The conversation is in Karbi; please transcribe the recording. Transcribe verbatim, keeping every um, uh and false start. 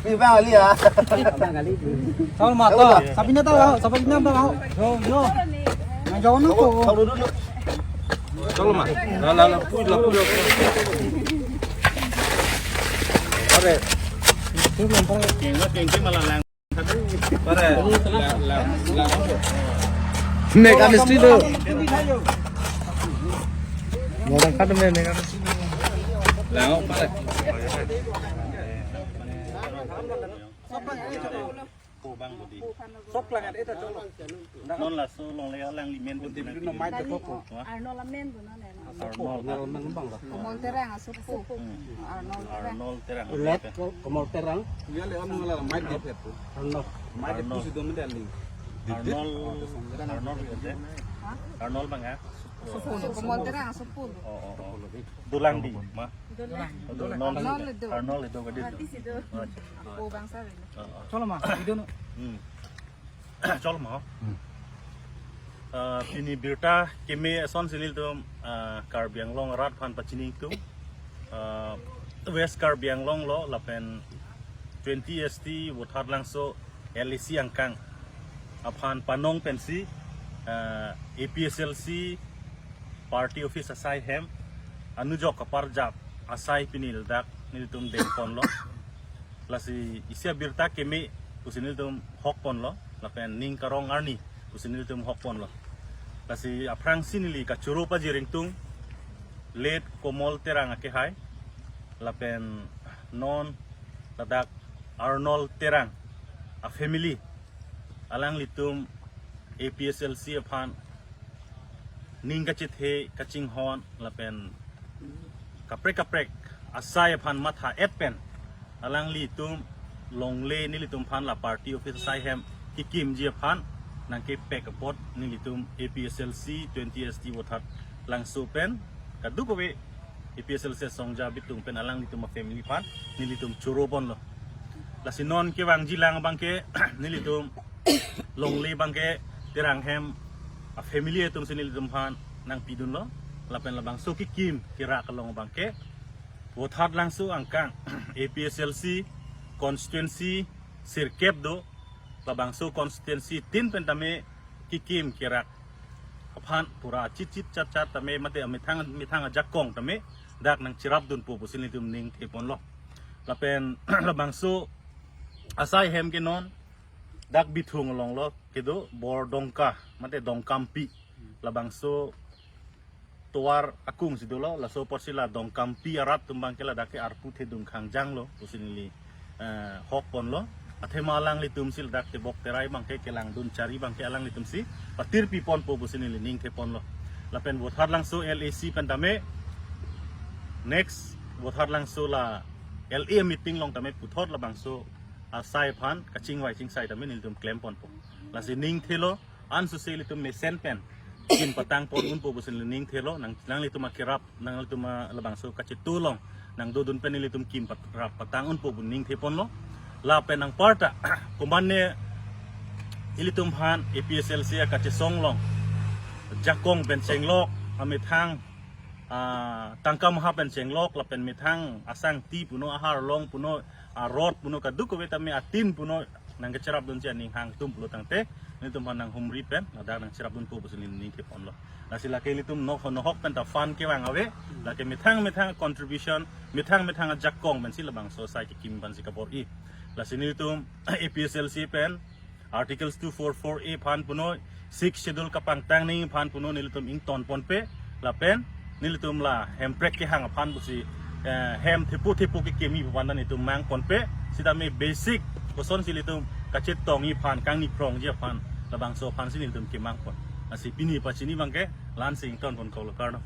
Kopi bang ali ya. Saul ma to, sapinta to, sapinta to. Yo, yo. Nang jawab na ko. Saul dulu. Saul ma. La, la, la, pui, la, pui, la. Pare. Kengsi malah lang. Pare. Mega Mistry do. Orang kan main Mega Mistry. Lang, pare. Sok lang ada itu, Saul. Non laso longle alang limen. Arnold amen bu non, Arnold. Arnold amen bang lah. Komol Terang asopo. Hmm. Arnold Terang. Arnold Terang. Let Komol Terang. Ya le, am ngala mic di pet tu. Arnold. Mic di Arnold. Pusi dom dia ling. Arnold. Arnold gitu. Hah? Arnold bang ya. Asopo, Komol Terang asopo. Oh, oh, oh. Dolang di, ma? Dolang. Dolang. Arnold itu. Arnold itu gede. Artis itu. Oh, apo bangsa itu. Oh, oh. Saul ma, itu no. Hmm. Saul ma. Hmm. Eh, pini birta keme asonsi nelitum, eh, Karbi Anglong arat aphan pachini ingtung. Eh, West Karbi Anglong lo lapen twenty S T Vothatlangso L A C angkang aphan panong pensi, eh, A P H L C party office asai hem anujok kaparjap asai pini ladak nelitum dengponlo. Lasi isi abirta keme pusi nelitum hok ponlo, lapen ning karong arni pusi nelitum hok ponlo. Lasi aphrangsi neli kachoro pajir ingtung, late Komol Terang akehai, lapen non ladak Arnold Terang a family, alanglitum A P H L C aphan ning kachethe kachinghon lapen kaprek kaprek asai aphan matha-et pen, alanglitum longle nelitum aphan la party office asai hem kikimji aphan nangkepek apot nelitum A P H L C twenty S T Vothatlangso pen kadokave A P H L C asongja abitung pen alanglitum a family aphan nelitum choro ponlo. Lasi non kevangjilang abangke nelitum longle abangke Terang hem a family atumsi nelitum aphan nangpidunlo. Lapen labangso kekim kerak along abangke Vothatlangso angkang A P H L C constituency sirkep do, labangso constituency tin pen tame kekim kerak aphan pura chitchit chatchat tame mate amethang methang ajakong tame dak nangcherapdunpo pusi nelitum ningthe ponlo. Lapen labangso asai hem ke non dak Bithung alonglo kedo, Bordongka mate Dongkampi, labangso tovar akungsi dolo. Laso apotsi la Dongkampi arat atum abangke ladak ke arpu thedung khangjanglo pusi neli eh, hok ponlo. Athema alanglitumsi ladak tebok terai abangke kelangdun chari abangke alanglitumsi patirpi ponpo pusi neli ningthe ponlo. Lapen Vothatlangso L A C pen tame next Vothatlangso la L A meeting along tame puthot labangso asai aphan kachingvai chingsai tame nelitum klem ponpo. Lasi ningthelo, ansose ilitum mesen pen kim patang pon unpo pusi neli ningthelo, nang nanglitum akerap, nanglitum a labangso kachetu along nangdodun pen ilitum kim pat-, rap patang unpo pu ningthe ponlo. Lapen anparta komatne ilitum aphan A P H L C akachesong along jakong pen chenglok, amethang ah, tangka maha pen chenglok, lapen methang asangti puno, ahar along puno, arot puno, kadokave tame atin puno nangkecherapdunji aning hang atum pulo tangte nelitum aphan nanghumri pen ladak nangcherapdunpo pusi neli ningthe ponlo. Lasi lake ilitum nok nohok pen ta fund kevang ave, lake methang methang contribution, methang methang ajakong pensi labangso asai kekim aphansi kabor-i. Lasi nelitum A P H L C pen Articles two four four A aphan puno, Sixth Schedule kapangtang nangji aphan puno nelitum ington ponpe, lapen nelitum la hemprek kehang aphan pusi, eh, hem thepo thepo kekimi aphan nelitum mang ponpe, sitame basic kosonsi ilitum kachetongji aphan, kangni phrongji aphan, labangso aphansi nelitum kemang pon. Lasi pini pachini abangke la-ansi ington pon kok lo, kardom.